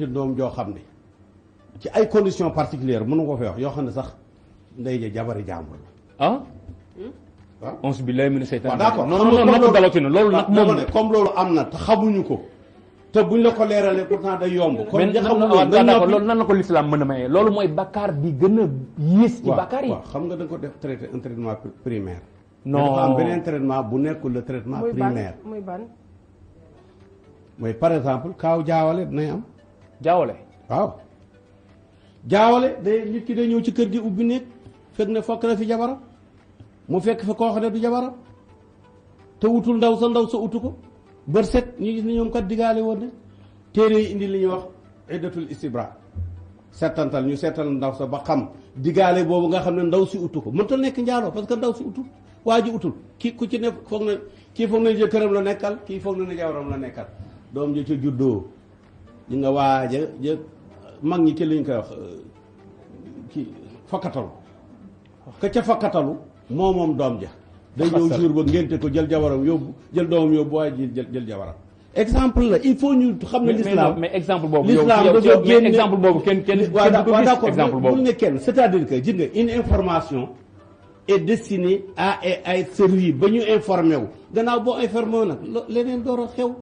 ci doom joo xam ne ci ay conditions particulières mënu ko fi wax yoo xam ne sax ndey ja jabari jàmbur la ah. waaw onze bi lay mën a seytaan. d'accord non non non ko dalati na loolu nag moom ne comme loolu am na te xamuñu ko te buñ la ko leeralee pourtant day yomb. kon mais d'accord loolu nan la ko l'islam mën a mayee loolu mooy bakkaar bi gën a yées ci bakkaar yi. waaw xam nga da nga ko def traité un traitement primaire. non dafa am beneen traitement bu nekkul le traitement primaire. muy ban mooy par exemple kaaw jaawale dinay am. jaawale. waaw jaawale day nit ki day ñëw ci kër gi ubbi néeg fekk ne fokk na fi jabaram mu fekk fa koo xam ne du jabaram te wutul ndaw sa utu ko bër set ñu gis ni ñoom kat digaale woon ne téere yi indi li ñuy wax iddatul istibra settantal ñu settal ndaw sa ba xam digaale boobu nga xam ne ndaw si utu ko mënta nekk njaaloo parce que ndaw si utul waa ji utul kii ku ci ne foog na kii foog na jëkkëram la nekkal kii foog na ne jabaram la nekkal doom ji ca juddoo ñi nga waaja jë mag ñi ki lañ koy wax kii fakkatalu ka ca fakkatalu moom doom ja day ñëw jour ba ngénte ko jël jabaram yóbbu jël doomam yóbbu waaye ji jël jabaram exemple la il faut ñu xam ne l'islam mais exemple boobu l'islam yow dafa génne exemple boobu kenn waaw du ko gis d'accord exemple boobu bul ne kenn c'est-à-dire que gis nga une information est destinée à être servie ba ñu informé wu gannaaw boo informé wu nag leneen door a xew